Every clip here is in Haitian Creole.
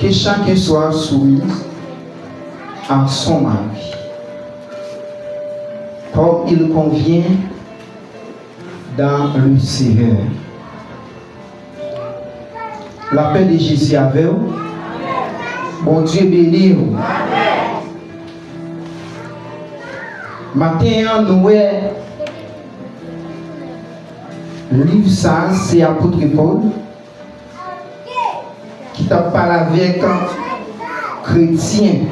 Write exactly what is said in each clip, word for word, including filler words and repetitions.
Que chacun soit soumis à son mari, comme il convient dans le Seigneur. La paix de Jésus avec vous. Bondye beni w. Maten an, nou wè liv sa a, se apot Pòl ki t ap pale avèk kretyen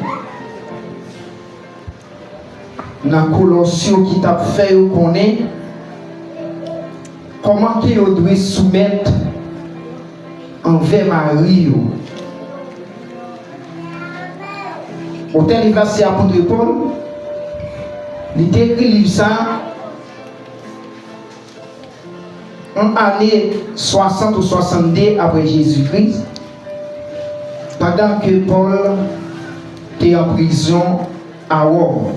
nan Kolòs yo, ki t ap fè yo konnen kòman ke yo dwe soumèt anvè mari yo. Otè liv la se apot Pòl. Li te ekri liv sa a yon ane swasant ou swasannde apre Jezikri, pandan ke Pòl te an prizon a Wòm.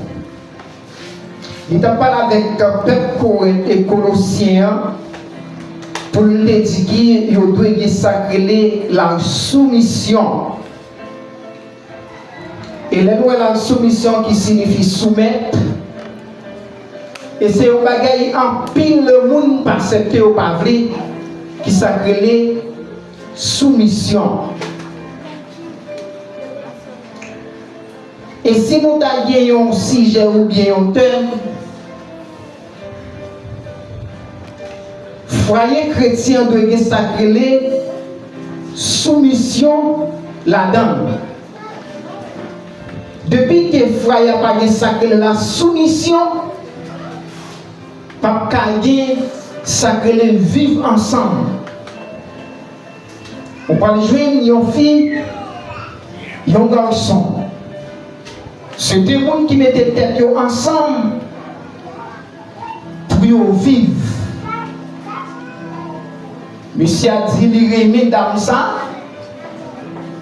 Li t ap pale avèk pèp Korent e Kolosyen an pou l te di ki yo dwe gen sa k rele la soumisyon. E lè nou wè la soumisyon ki siyifi soumèt, e se yon bagay anpil moun pa aksepte, yo pa vle, ki sa k rele soumisyon. E si nou ta gen yon sijè oubyen yon tèm, fwaye kretyen an dwe gen sa k rele soumisyon ladan l. Depi ke fwaye a pa gen sa k rele la soumisyon, p ap ka gen sa k rele viv ansanm. Ou pral jwenn yon fi, yon gason. Se de moun ki mete tèt yo ansanm pou yo viv. Mesye a di li renmen dam sa.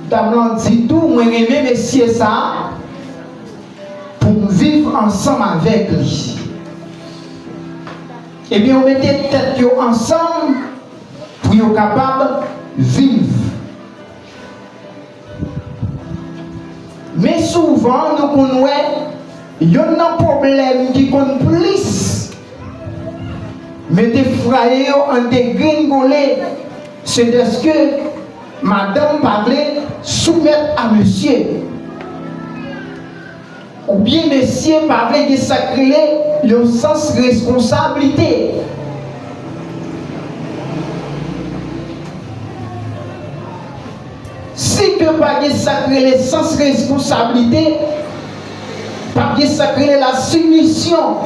Dam lan di tou, "Mwen renmen mesye sa pou m viv ansanm avèk li." Ebyen, yo mete tèt yo ansanm pou yo kapab viv. Men souvan, nou konn wè youn nan pwoblèm ki konn plis mete fwaye yo an degrengole, se dèske madanm pa vle soumèt a mesye. Oubyen mesye pa vle gen sa k rele yon sans responsablite. Si ke pa gen sa k rele sans responsablite, pa gen sa k rele la soumisyon.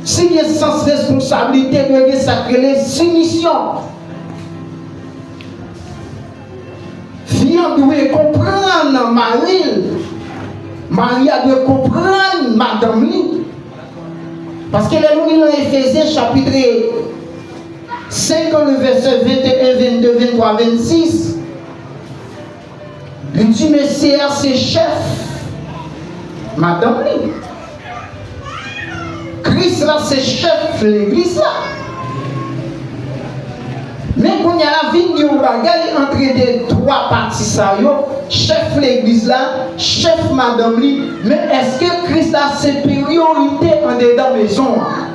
Si gen sans responsablite, dwe gen sa k rele soumisyon. Fi an dwe konprann mari l. Mari a dwe konprann madanm li. Paske lè nou li nan Efezyen chapit senk, le vèsè venteyen, vennde, venntwa, vennsis, li di mesye a se chèf madanm li. Kris la se chèf legliz la. Men kounye a la vin gen yon bagay antre de twa pati sa yo, chèf legliz la, chèf madanm li, men èske Kris la se priyorite andedan mezon an?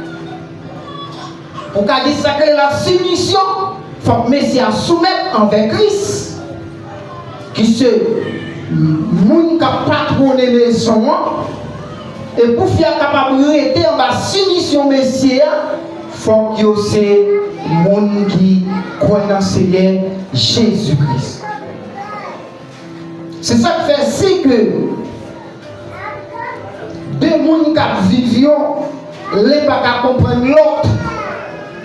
Pou ka gen sa k rele la soumisyon, fòk mesye a soumèt anvè Kris. Ki se moun k ap patwone mezon an, e pou fi a kapab rete anba soumisyon mesye a, fòk yo se moun ki kwè nan Senyè Jezi Kris. Se sa k fè si ke de moun k ap viv yo, len pa ka konprann lòt,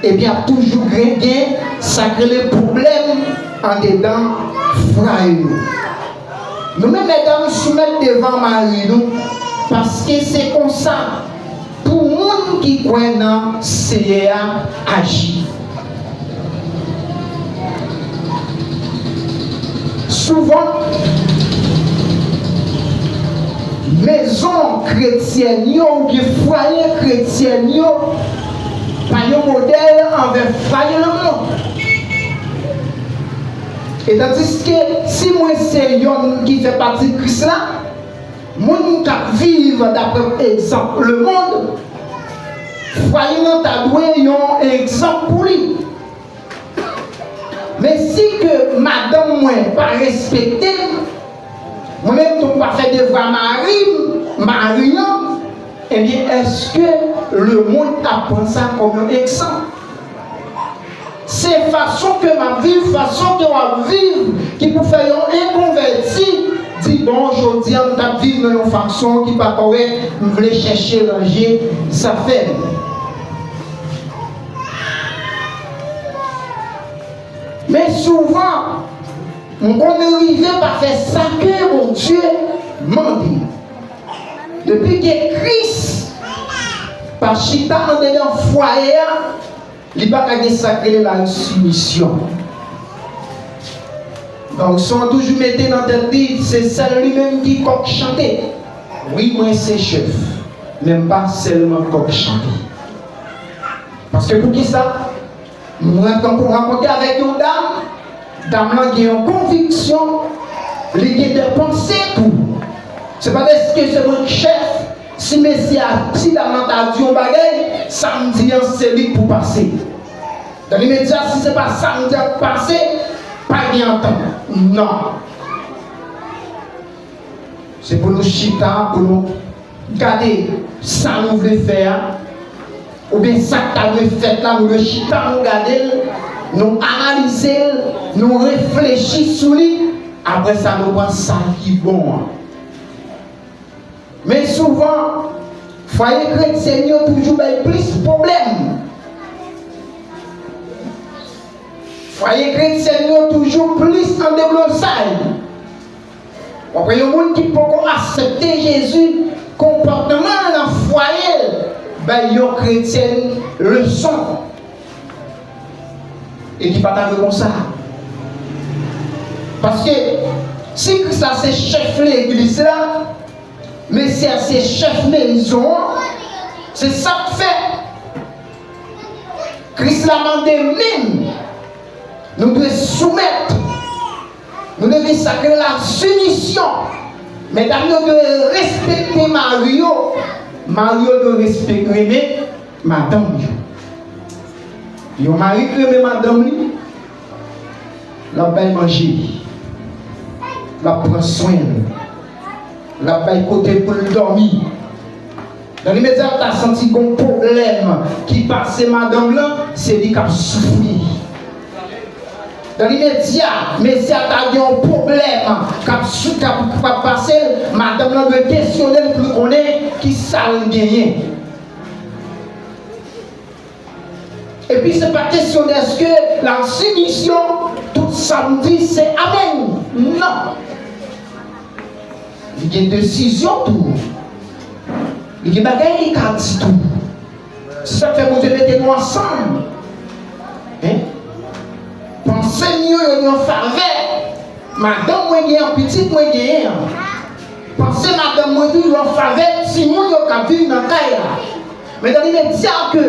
ebyen, ap toujou gen, gen sa k rele pwoblèm andedan fwaye yo. Nou menm medam, soumèt devan mari nou, paske se konsa pou moun ki kwè nan Seyè a aji. Souvan, mezon kretyèn yo oubyen fwaye kretyèn yo pa yon modèl anvè fwaye lemonn. E tandiske si mwen se yonn ki fè pati Kris la, moun k ap viv daprè egzanp lemonn, fwaye m nan ta dwe yon egzanp pou li. Men si ke madanm mwen pa respekte m, mwen menm tou m pa fè devwa mari m, mari an, ebyen, èske lemonn ap pran sa kòm yon egzanp? Se fason ke m ap viv, fason ke w ap viv, ki pou fè yon enkonvèti di, "Bon, jodi a, m t ap viv nan yon fason ki pa kòrèk, m vle chèche ranje zafè m." Men souvan, m konn rive pa fè sa ke Bondye mande. Depi ke Kris pa chita andedan fwaye a, li pa ka gen sa k rele la simisyon. Gason an toujou mete nan tèt li, se sèl li menm ki kòk chante. Wi, mwen se chèf, men m pa sèlman kòk chante. Paske poukisa? Mwen rankontre avèk yon dam, dam lan gen yon konviksyon, li gen de panse tou. Se pa dèske se mwen k chèf, si mesye a, si dam lan ta di yon bagay, sa m di an se li k pou pase. Dan limedya, si se pa sa m di a k pase, pa gen antant. Non. Se pou nou chita, pou nou gade sa nou vle fè a, oubyen sa k ta dwe fèt la, nou dwe chita, nou gade l, nou analize l, nou reflechi sou li, apre sa, nou pran sa ki bon an. Men souvan, fwaye kretyen yo toujou bay plis pwoblèm. Fwaye kretyen yo toujou plis an deblozay. W ap wè yon moun ki poko aksepte Jezi, konpòtman l nan fwaye l bay yon kretyen leson. E ki pa ta dwe konsa. Paske si Kris la se chèf legliz la, mesye a se chèf mezon an, se sa k fè Kris la mande menm, nou dwe soumèt, nou dwe gen sa k rele la simisyon. Medam yo dwe respekte mari yo, mari yo dwe respekte, renmen madanm yo. Yon mari k renmen madanm li, l ap bay manje, l ap pran swen l, l ap bay kote pou l dòmi. Nan limedya, l ta santi gon pwoblèm ki pase madanm lan, se li k ap soufri. Nan limedya, mesye a ta gen yon pwoblèm k ap sou, k ap, k ap pase l, madanm lan dwe kesyone l pou l konnen ki sa l genyen. Epi se pa kesyon dèske la simisyon, tout sa m di se amèn. Non. Li gen desizyon tou. Li gen bagay li ka di tou. Se sa k fè Bondye mete nou ansanm. Hein? Panse m yo, yo nan favè madanm mwen genyen an, pitit mwen genyen an. Panse madanm mwen toujou an favè timoun yo k ap viv nan kay la. Men nan limedya ke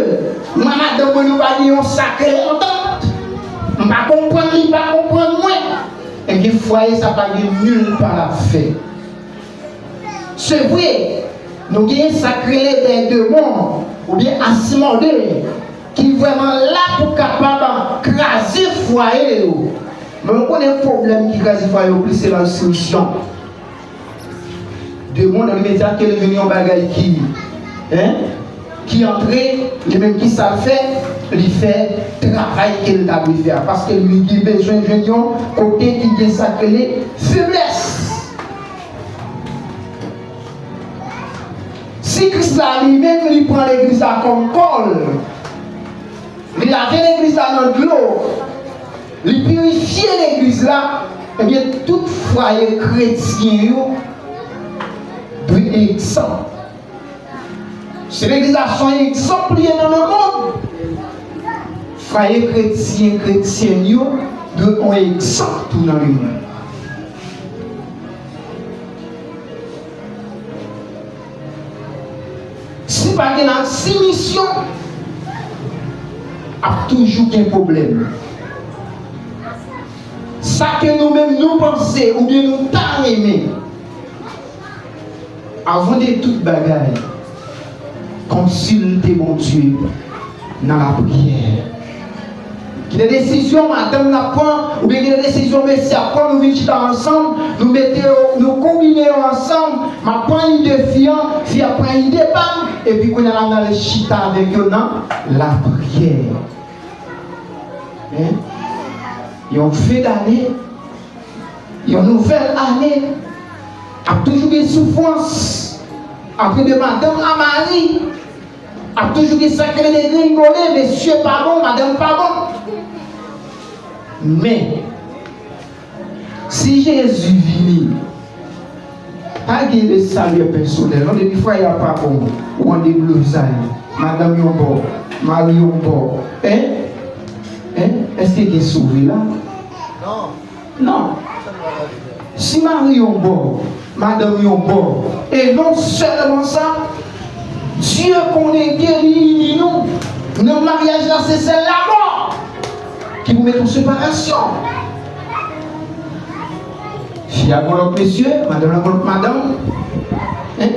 mwen, madanm mwen, nou pa gen yon sakre antant, m pa konprann li, li pa konprann mwen, ebyen, fwaye sa pa gen nil pa l ap fè. Se vre, nou genyen sa k rele dè demon oubyen asimòde ki vrèman la pou kapab kraze fwaye yo. Men nou konnen pwoblèm ki kraze fwaye yo plis se la simisyon. Demon nan limedya ke li vin yon bagay ki, hein, ki antre, li menm ki sa l fè, li fè travay ke l ta dwe fè a. Paske li, li bezwen jwenn yon kote ki gen sa k rele feblès. Si Kris la li menm li pran legliz la kòm kò l, li lave legliz la nan dlo, li pirifye legliz la, ebyen, tout fwaye kretyen yo dwe egzanp. Si legliz la se yon egzanp li ye nan lemonn, fwaye kretyen, kretyèn yo dwe yon egzanp tou nan lemonn. Si pa gen la simisyon, ap toujou gen pwoblèm. Sa ke nou menm nou panse oubyen nou ta renmen. Avan de tout bagay, konsilte Bondye nan lapriyè. Gen de desizyon madanm nan ap pran, oubyen gen de desizyon mesye ap pran, nou vin chita ansanm, nou mete yo, nou konbine yo ansanm, m ap pran ide fi an, fi a ap pran ide pa m, epi kounye a la n al chita avèk yo nan lapriyè. Hein? Yon fen dane, yon nouvèl ane, ap toujou gen soufrans, antre de madanm a mari, ap toujou gen sa k rele degringole, mesye pa bon, madanm pa bon. Men, si Jezi vini, pa gen le salut personnel, non, depi fwaye a pa bon, ou an deblozay, madanm yon bò, mari yon bò, en? En? Èske gen sove la? Non. Si mari yon bò, madanm yon bò, e non sèlman sa, Dye konnen ke li ini nou nan maryaj la, se sèl lamò ki pou mete yon separasyon. Fi a gon lòt mesye, madanm lan gon lòt madanm. En?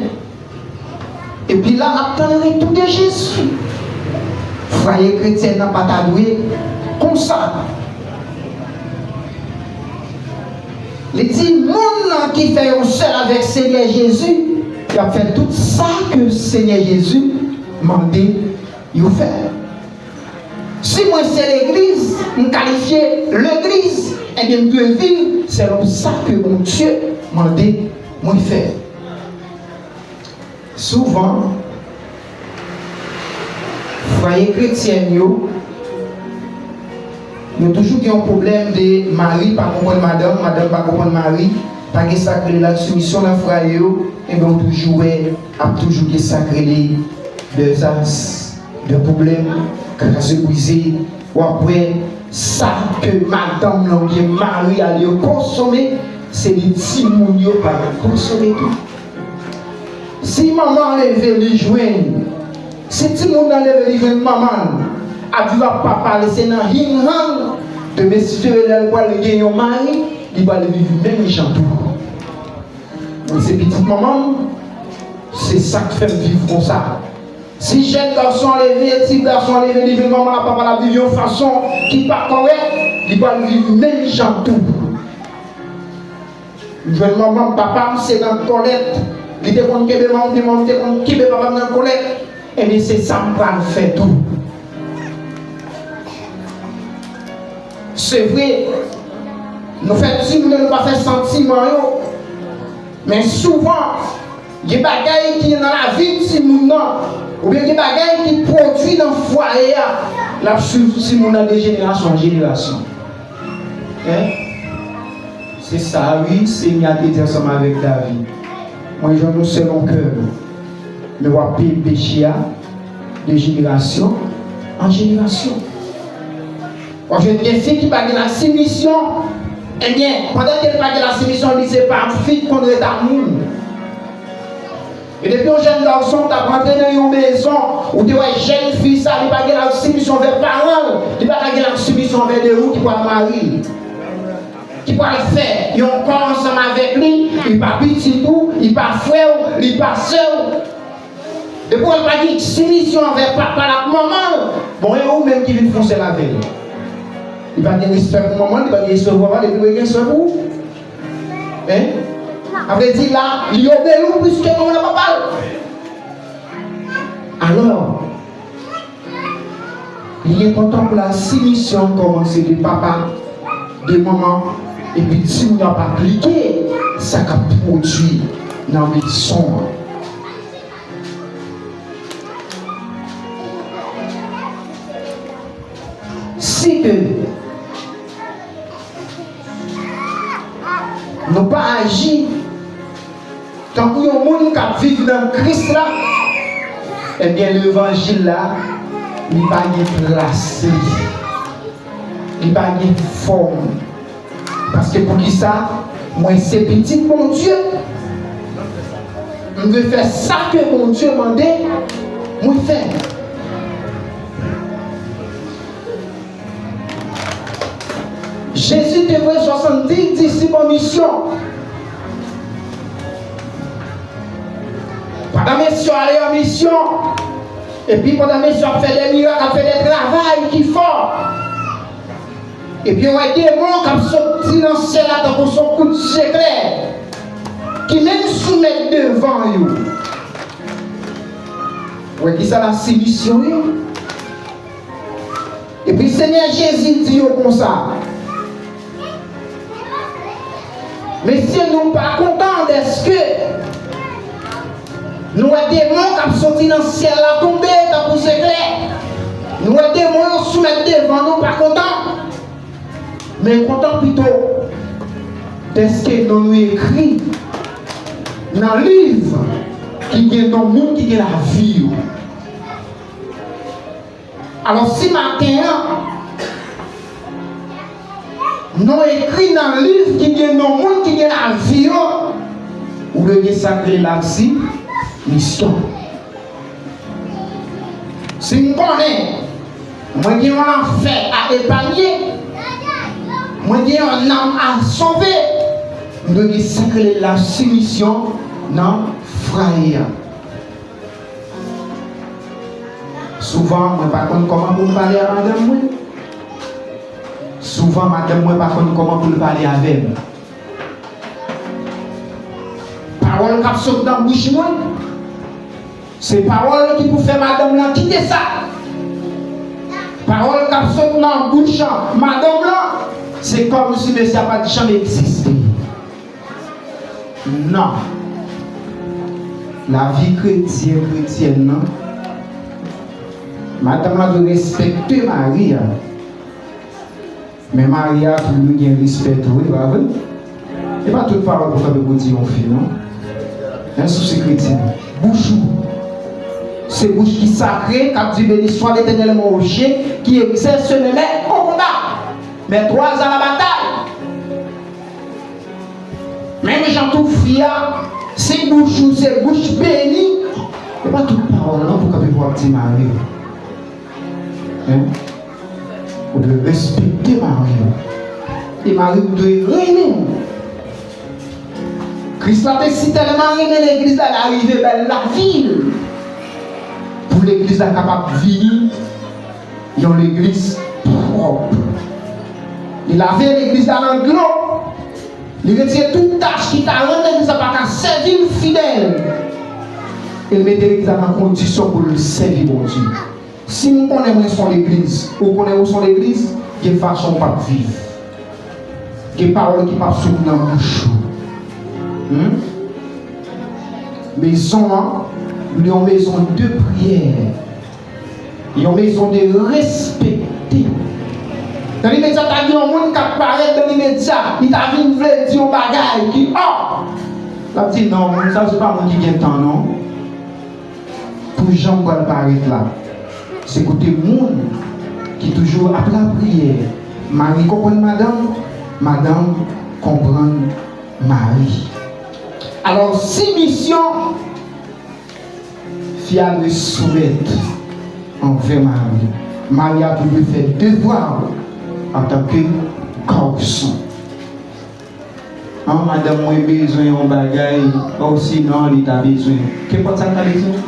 Epi la, n ap tann retou de Jezi. Fwaye kretyèn nan pa ta dwe konsa. Li di, moun nan ki fè yon sèl avèk Senyè Jezi, y ap fè tout sa ke Senyè Jezi mande yo fè. Si mwen se legliz, m kalifye legliz, ebyen m dwe viv selon sa ke Bondye mande mwen fè. Souvan, fwaye kretyèn yo, yo toujou gen yon pwoblèm de mari pa konprann madanm, madanm pa konprann mari, pa gen sa k rele la soumisyon nan fwaye yo, ebyen, w toujou wè, ap toujou gen sa k rele dezas, de pwoblèm, kraze brize, w ap wè sa ke madanm lan oubyen mari a li yo konsome, se li timoun yo pa konsome tou. Si manman an leve li jwenn, si timoun nan leve li jwenn manman l ap viv ak papa l, se nan hing hang, demen si Dye vle lè l pral gen yon mari, li pral viv menm jan tou. Mwen se pitit manman m, se sa k fè m viv konsa. Si jèn gason an leve, ti gason an leve, li jwenn manman l ak papa l ap viv yon fason ki pa kòrèk, li pral viv menm jan tou. M jwenn manman m, papa m se nan kòlèt. Li te konn kenbe manman m, manman m te konn kenbe papa m nan kòlèt. Ebyen, se sa m pral fè tou. Se vre, nou fè timoun yo, nou pa fè santiman yo. Men souvan, gen bagay ki nan lavi timoun nan, oubyen gen bagay ki pwodui nan fwaye a, l ap swiv timoun nan de jenerasyon an jenerasyon. Hein? Se sa, wi, Senyè a te di ansanm avèk David. Mwen jwenn ou sèl yon kè, men w ap peye peche a de jenerasyon an jenerasyon. W ap jwenn gen fi ki pa gen la simisyon. Ebyen, pandan ke l pa gen la simisyon, li se pa fi k konn ret ak moun. E depi yon jèn gason t ap rantre nan yon mezon, ou te wè jèn fi sa, li pa gen la simisyon anvè paran l, li pa ka gen la simisyon anvè de ou ki pral mari l, ki pral fè yon kò ansanm avèk li, li pa pitit ou, li pa frè w, li pa sè w. Depi w wè l pa gen simisyon anvè papa l ak manman l, bon, e ou menm ki vin fè yon sèl avè l. Li pa gen respè pou manman l, li pa gen respè pou papa l, epi li gen respè pou ou. Hein? Sa vle di la, li obeyi w plis ke manman l ak papa l. Alò, li enpòtan pou la simisyon kòmanse de papa, de manman, epi timoun yo ap aplike sa k ap pwodui nan mezon an. Si ke nou pa aji tankou yon moun k ap viv nan Kris la, ebyen, levanjil la, li pa gen plas li. Li pa gen fòm. Paske poukisa? Mwen se pitit Bondye. M dwe fè sa ke Bondye mande mwen fè. Jezi te voye swasanndis disip an misyon. Pandan mesye yo ale an misyon, epi pandan mesye yo ap fè de mirak, ap fè de travay ki fò, epi yo wè demon k ap soti nan syèl la tankou s on kout zeklè, ki menm soumèt devan yo. Ou wè kisa la simisyon ye? Epi Senyè Jezi di yo konsa, mesye, nou pa kontan dèske nou wè demon k ap soti nan syèl la tonbe tankou zeklè. Nou wè demon yo soumèt devan nou, pa kontan. Men kontan pito dèske non nou ekri nan liv ki gen non moun ki gen lavi yo. Alò, si maten an, non ekri nan liv ki gen non moun ki gen lavi yo, ou dwe gen sa k rele la simisyon. Si m konnen mwen gen yon afè a epanye, mwen gen yon nanm a sove, m dwe gen sa k rele la simisyon nan fwaye a. Souvan, mwen pa konn kòman pou m pale a madanm mwen. Souvan, madanm mwen pa konn kòman pou l pale avè m. Pawòl k ap sot nan bouch mwen, se pawòl ki pou fè madanm lan kite sa. Pawòl k ap sot nan bouch madanm lan, se kòmsi mesye a pa t janm egziste. Non. Lavi kretyen, kretyèn nan, madanm lan dwe respekte mari a. Men mari a tou dwe gen respè tou, wi, pa vre? E pa tout pawòl pou kanpe pou di yon fi, non. Men si w se kretyen, bouch ou, se bouch ki sakre, k ap di, Béni soit l'Éternel, mon rocher, qui exerce mes mains au combat, mes doigts à la bataille. Menm jan tou fi a, si bouch ou se bouch beni, e pa tout pawòl non pou kanpe pou ap di mari w. Hein? Ou dwe respekte mari w. E mari w dwe renmen w. Kris la te si tèlman renmen legliz la, l arive bay lavi l pou legliz la kapab vini yon legliz pwòp. Li lave legliz la nan dlo. Li retire tout tach ki ta rann legliz la pa ka sèvi l fidèl. E l mete legliz la nan kondisyon pou l sèvi Bondye. Si m konnen mwen s on legliz, ou konnen ou s on legliz, gen fason w p ap viv. Gen pawòl ki p ap sot nan bouch ou. Hmm? Mezon an, li yon mezon de priyè. Yon mezon de respekte. Nan limedya, ta gen yon moun k ap parèt nan limedya, li ta vin vle di yon bagay ki, ò! L ap di, non, moun sa, se pa moun ki gen tan, non. Pou jan m pral parèt la, se kote moun ki toujou ap lapriyè. Mari konprann madanm, madanm konprann mari. Alò, simisyon, fi a dwe soumèt anvè mari. Mari a tou dwe fè devwa antanke gason. An, madanm mwen bezwen yon bagay, osinon li ta bezwen. Kenpòt sa l ta bezwen.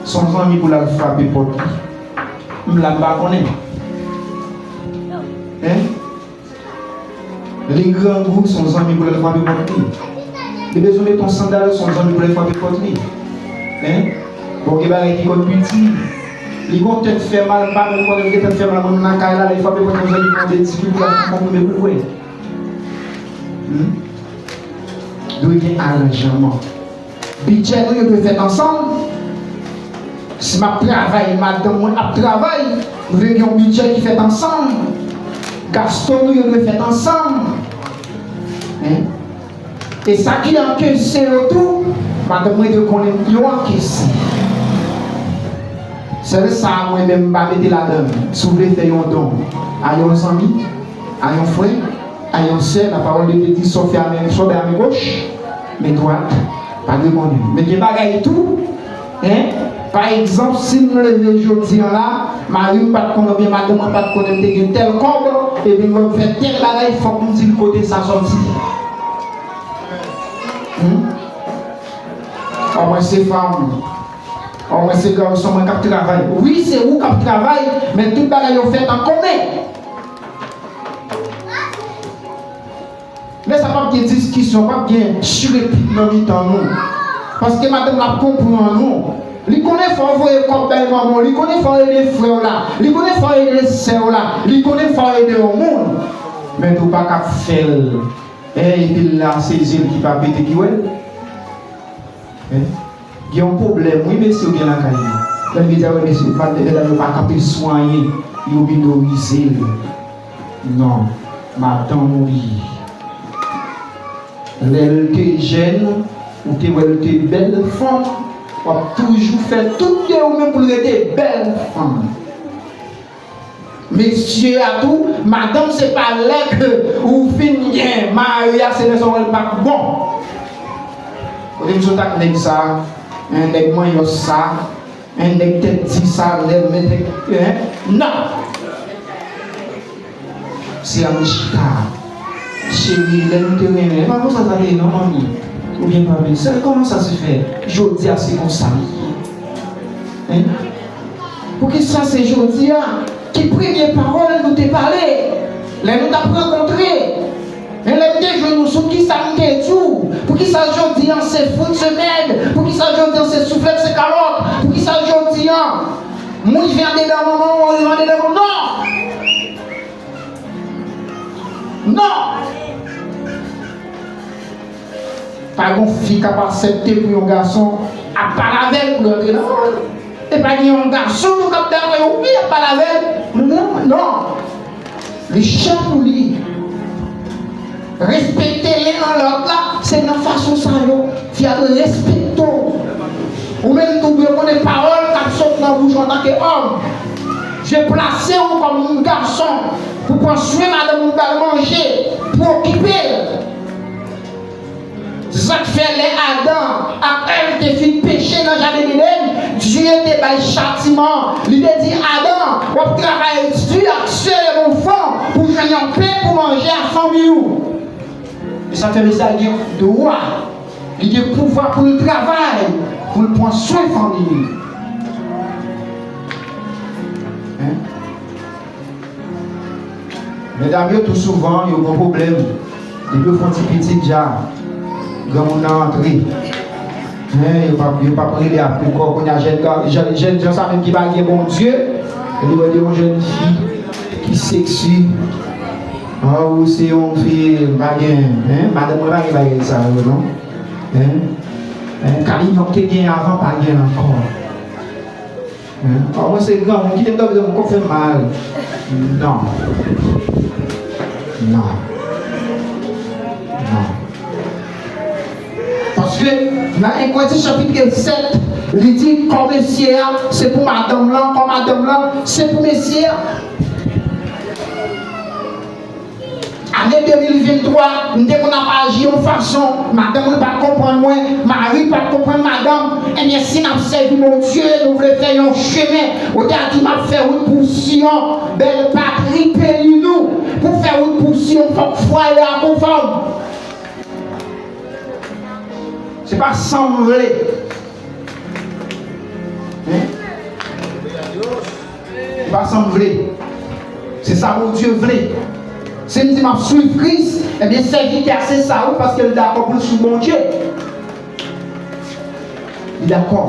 S on zanmi pou l al frape pòt li. M la, m pa konnen. Hein? Li grangou, s on zanmi pou l al frape pòt li. Li bezwen met yon sandal, s on zanmi pou l al frape pòt li. Hein? Bon, gen bagay ki konn piti. Li gon tèt fè mal, m pa menm konnen l gen tèt fè mal, mwen menm nan kay la, lè l frape pòt mwen, zanmi mwen te di, ki pou la konfime pou l wè. Hmm? Dwe gen aranjman. Bidjè nou yo dwe fèt ansanm. Si m ap travay, madanm mwen ap travay, nou dwe gen yon bidjè ki fèt ansanm. Gasto nou yo dwe fèt ansanm. Hein? E sa ki ankese yo tou, madanm mwen dwe konnen yo ankese. Sèl sa a mwen menm m pa mete ladan l. Si w vle fè yon don a yon zanmi, a yon frè, a yon sè, la parole de Dieu di, sòfè a men, sòfè a men goch, men dwat pa dwe konnen. Men gen bagay tou, hein, Pa egzanp, si m leve jodi a la, mari m pa t konn, oubyen madanm mwen pa t konnen m te gen tèl kòb, ebyen, mwen fè tèl bagay, fòk m di l kote sa sòti. Hmm? Ò, mwen se fanm. Ò, mwen se gason, mwen k ap travay. Wi, se ou k ap travay, men tout bagay yo fèt an komen. Lè sa p ap gen diskisyon, p ap gen chirepit nan mitan nou. Paske madanm la ap konprann ou. Li konnen fò w voye kòb bay manman w, li konnen fò w ede frè w la, li konnen fò w ede sè w la, li konnen fò w ede yon moun. Men tou pa ka fè l. Èy, epi l la, se zye l ki pa pete ki wè l. Hein? Gen yon pwoblèm, wi, mesye, ou gen lakay ou. Lè m di a, wi, mesye, pa, medam yo pa kanpe sou anyen, yo minorize l. Non, madanm ou li ye. Lè l te jèn, ou te wè l te bèl fanm, w ap toujou fè tout de ou menm pou l rete bèl fanm. Mesye a tou, madanm se pa lè ke ou fin gen mari a, se lè sa w wè l pa t bon. Kote m sot ak nèg sa, en nèg manyòs sa, en nèg tèt di sa, lè m mete, en, non. Se Anishka. Cheri, lè nou te renmen, e pa konsa sa te ye non, manmi. Oubyen papi, sè, kòman sa se fè? Jodi a se konsa li ye. Hein? Poukisa se jodi a? Ki premye pawòl nou te pale lè nou t ap rankontre? Men lè m te jwenn ou, sou kisa m te di w? Poukisa jodi a se fout se mèg? Poukisa jodi a se souflèt se kalòt? Poukisa jodi a m rive andedan manman w, ou rive andedan manman w? Non! Non! Pa gon fi k ap aksepte pou yon gason ap pale avè l pou l rantre nan ròl. E pa gen yon gason tou k ap dakò yo, wi, ap pale avè l pou l rantre nan ròl. Non. Li chè pou li. Respekte len an lòt la, se nan fason sa yo. Fi a dwe respekte w. Ou menm tou dwe konnen pawòl k ap sot nan bouch ou antanke òm. Dye plase w kòm yon gason pou pran swen madanm ou, ba l manje, pou okipe l. Se sa k fè lè Adan ak Èv te fin peche nan jaden Edenn, Dye te bay chatiman. Li te di Adan, w ap travay di ak sere yon fanm pou jwenn yon pen pou manje a fanmi w. E sa fè mesye a gen dwa, li gen pouvwa pou l travay, pou l pran swen fanmi li. Hein? Medam yo tou souvan, yo gon pwoblèm. Depi yo fè yon ti pitit, dja, granmoun nan antre. Hein, yo p ap, yo p ap rele ankò. Kounye a, jèn ga-, jèn, jèn jan sa menm ki pa gen Bondye, li wè de yon jèn fi ki seksi. Ah, ou se yon fi, m pa gen, hein, madanm mwen pa gen bagay sa yo, non. Hein? Hein, kalimyòk te gen avan, pa gen ankò. Hein? Ah, mwen se granmoun, kite m dòmi, dòmi, kò fè m mal. Non. Non. Non. Paske nan en Korentyen chapit sèt, li di kò mesye a, se pou madanm lan, kò madanm lan, se pou mesye a. Ane de mil venntwa, m te konn ap aji yon fason, madanm mwen pa t konprann mwen, mari pa t konprann madanm. Ebyen, si n ap sèvi Bondye, nou vle fè yon chemen. Ou te a di, "M ap fè wout pou Siyon, bèl patri peyi nou." Pou fè wout pou Siyon, fòk fwaye a konfòm. Se pa sa m vle. Hein? Se pa sa m vle. Se sa Bondye vle. Si m di m ap swiv Kris, ebyen, sèvitè a se sa, wi, paske l dakò pou l swiv Bondye. Li dakò.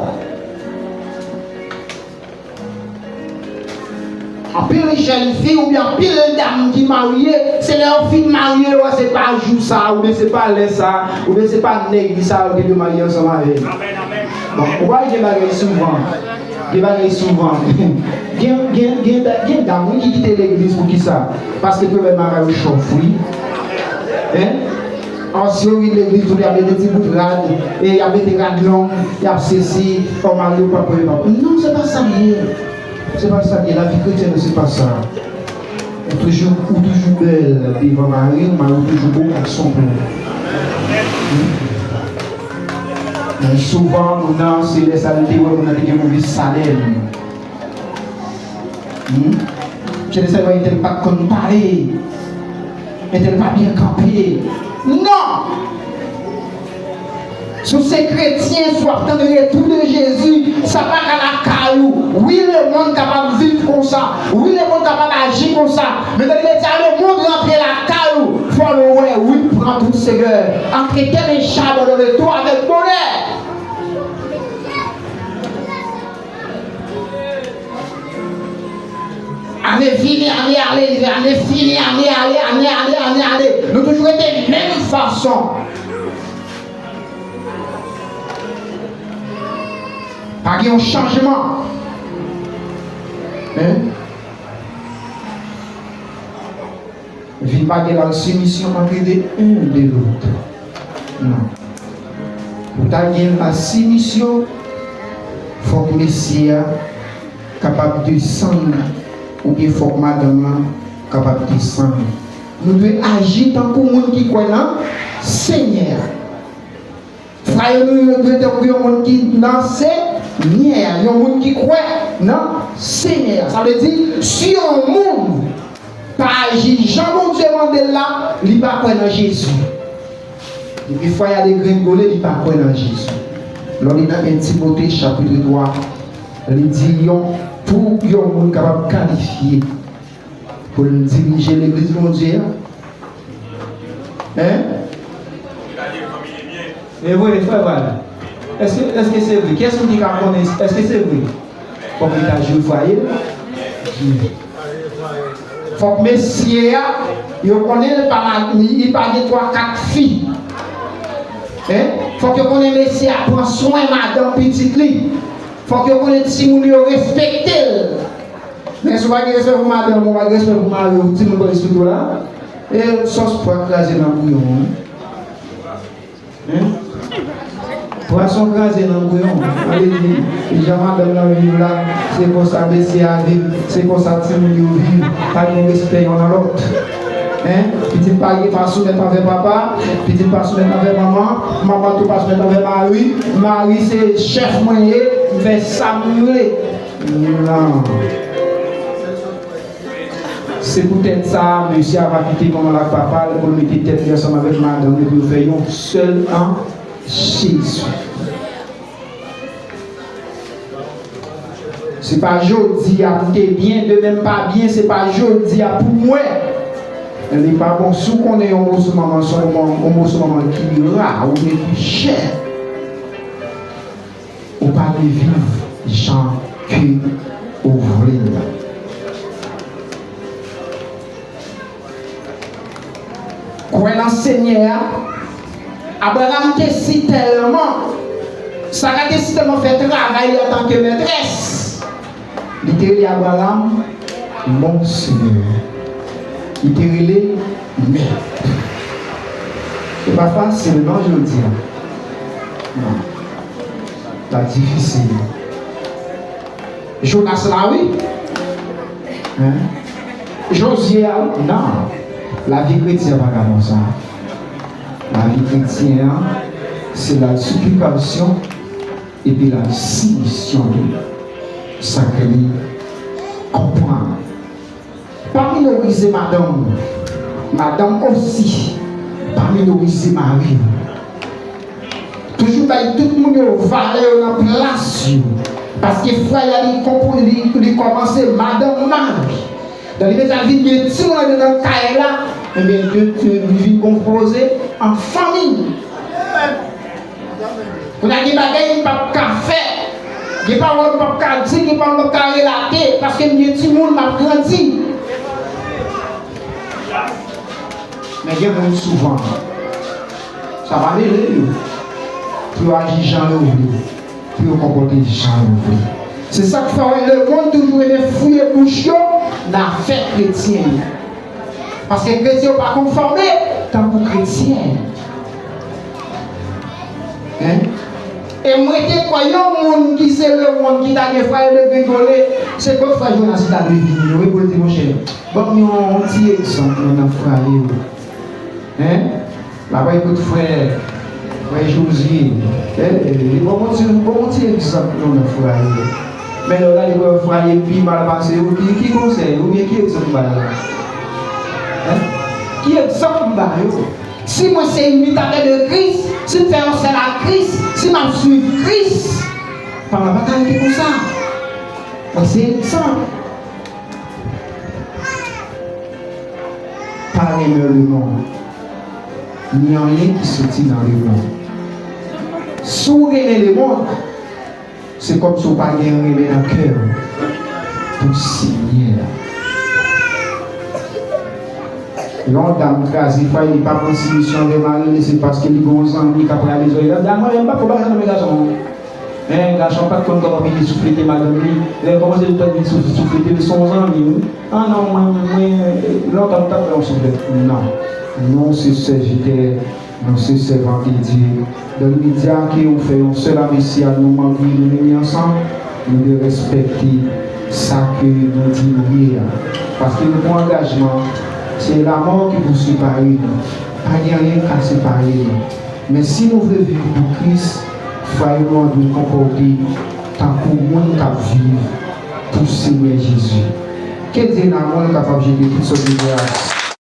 Anpil jèn fi oubyen anpil dam ki marye, se lè yo fin marye, yo wè se pa jou sa, oubyen se pa lè sa, oubyen se pa nèg sa yo te dwe marye ansanm avè l. Bon, ou pa gen bagay souvan. Gen bagay souvan. Gen, gen, gen, gen dam, wi, ki kite legliz. Poukisa? Paske pwoblèm bagay yo chòf, wi. Hein? An, si yo vin legliz, tout y ap mete ti bout rad, e y ap mete rad long, y ap sesi, fò mari yo pa pran yo pa. Non, se pa sa l ye. Se pa sa l ye. Lavi kretyèn, se pa sa. Ou toujou, ou toujou bèl devan mari w, mari w toujou bon gason pou ou. Souvan, moun nan, se lè sa l te wè moun nan te gen move salè. Hmm? Se lè sa l wè entèl pa t konn pale, entèl pa byen kanpe. Non! Si w se kretyen, si w ap tann retou de Jezi, sa pa ka lakay ou. Wi, lemonn kapab viv konsa. Wi, lemonn kapab aji konsa. Men tande Bondye di a, lemonn rantre lakay ou. Fò l wè, wi, pran tout Senyè. Entre tes mains, j'abandonne tout avec bonheur. Ane vini, ane ale, ane vini, ane ale, ane ale, ane ale. Nou toujou rete menm fason. Pa gen yon chanjman. Hein? Vin pa gen la soumisyon ant de un de lòt. Non. Pou ta gen la soumisyon, fòk mesye a kapab desann, oubyen fòk madanm lan kapab desann. Nou dwe aji tankou moun ki kwè nan Senyè a. Frè yo, nou dwe tankou yon moun ki nan Senyè a, yon moun ki kwè nan Senyè a. Sa vle di, si yon moun pa aji jan Bondye mande l la, li pa kwè nan Jezi. Depi fwa y a degrengole, li pa kwè nan Jezi. Lè w li nan en Timote chapit twa, li di yon, pou yon moun kapab kalifye pou l dirije legliz Bondye a. Hein? E vre, frè Val. Èske, èske se vre? Kiyès moun ki ka konnen, èske se vre? Fòk li ta jwe fwaye l. Fòk mesye a, yo konnen l pa ma-, li, li pa gen twa kat fi. Hein? Fòk yo konnen mesye a pran swen madanm pitit li. Fòk yo konnen timoun yo respekte l. Men si w pa gen respè pou madanm ou, w pa gen respè pou mari w, timoun pa respekte w la, e sòs pwa kraze nan bouyon an. Hein? Pwason kraze nan bouyon. Sa vle di, jan madanm nan viv la, se konsa mesye a viv, se konsa timoun yo viv. Pa gen respè yonn nan lòt. Hein? Pitit pa, pa soumèt anvè papa, pitit pa soumèt anvè manman, manman tou pa soumèt anvè mari, mari se chèf mwen ye, m fè sa m vle. Non. Se poutèt sa, mesye a va kite manman l ak papa l pou l mete tèt li ansanm avèk madanm li pou yo fè yon sèl an Jezi. Se pa jodi a m te byen, demen m pa byen, se pa jodi a pou m wè. Li pa bon, si w konnen yon moso manman, se yon manman, yon moso manman ki ra oubyen ki chè. Ou pa dwe viv jan ke ou vle l la. Kwè nan Senyè a, Abraram te si tèlman, Sara te si tèlman fè travay li antanke mètrès. Li te rele Abraram, Mon Senyè. Li te rele Mèt. Se pa fasil, non, jodi a. Non. L ap difisil. Jonas la, wi. Hein? Jozye a, wi. Non. Lavi kretyen pa ka konsa. Lavi kretyen an, se la siplikasyon epi la simisyon de sa ke li konprann. Pa minorize madanm ou. Madanm osi, pa minorize mari w. Toujou bay tout moun yo valè yo nan plas yo. Paske frè a li konprann, li, li kòmanse madanm mari. Dan li bezwen vin gen timoun anndan nan kay la, ebyen, de, de, li vin konpoze an fanmi. Kounye a gen bagay m p ap ka fè, gen pawòl m p ap ka di, gen pawòl m p ap ka relate, paske m gen timoun, m ap grandi. Men gen moun souvan, sa pa rele yo pou yo aji jan yo vle, pou yo konpòte jan yo vle. Se sa k fè w wè lemonn toujou renmen fouye bouch yo nan afè kretyen yo. Paske kretyen yo pa konfòme tankou kretyen. Hein? E mwen te kwè yon moun ki se lemonn ki ta gen fwaye degregole, se kot frè Jonas ta dwe vini. Wi, pou l di, monchè, ban m yon ti egzanp nan, nan fwaye ou. Hein? L ap ekout frè, Frè Jozye, eh, eh, bon, bon ti, bon ti egzanp nou nan fwaye. Men lè w gade pou fwaye pi mal pase yo, ki, ki konsèy oubyen ki egzanp m ba yo la? Hein? Ki egzanp m ba yo? Si mwen se imitatè de Kris, si m fè yon sèl ak Kris, si m ap swiv Kris, pa m pa ta rete konsa. Mwen se egzanp. Pa renmen lemonn, ni anyen ki soti nan lemonn. Si w renmen lemonn, se kòmsi w pa gen renmen nan kè w pou Senyè a. Yon dam kraze fwaye li pa pran simisyon avè mari li, se paske li gen yon zanmi k ap rale zòrèy la. Dam mwen menm pa ko bagay nan men gason. Men gason pa t konn kòman pou li souflete madanm li. Lè l kòmanse li tande li souf- souflete, li se yon zanmi wi. Ah non, mwen, mwen, lontan m t ap fè yon souflèt. Non. Non, se sèvitè, non, se sèvant de Dieu. Dans l'immédiat ke ou fè yon sèl a Mesi a, nou marye, nou renmen ansanm, nou dwe respekte sa ke nou di nou ye a. Paske nou pran angajman, se lamò ki pou separe nou. Pa gen anyen k ka separe nou. Men si nou vle viv pou Kris, fwaye nou an dwe konpòte tankou moun k ap viv pou Senyè Jezi. Ke Dye nan amou l kapab jete tout sòt de gras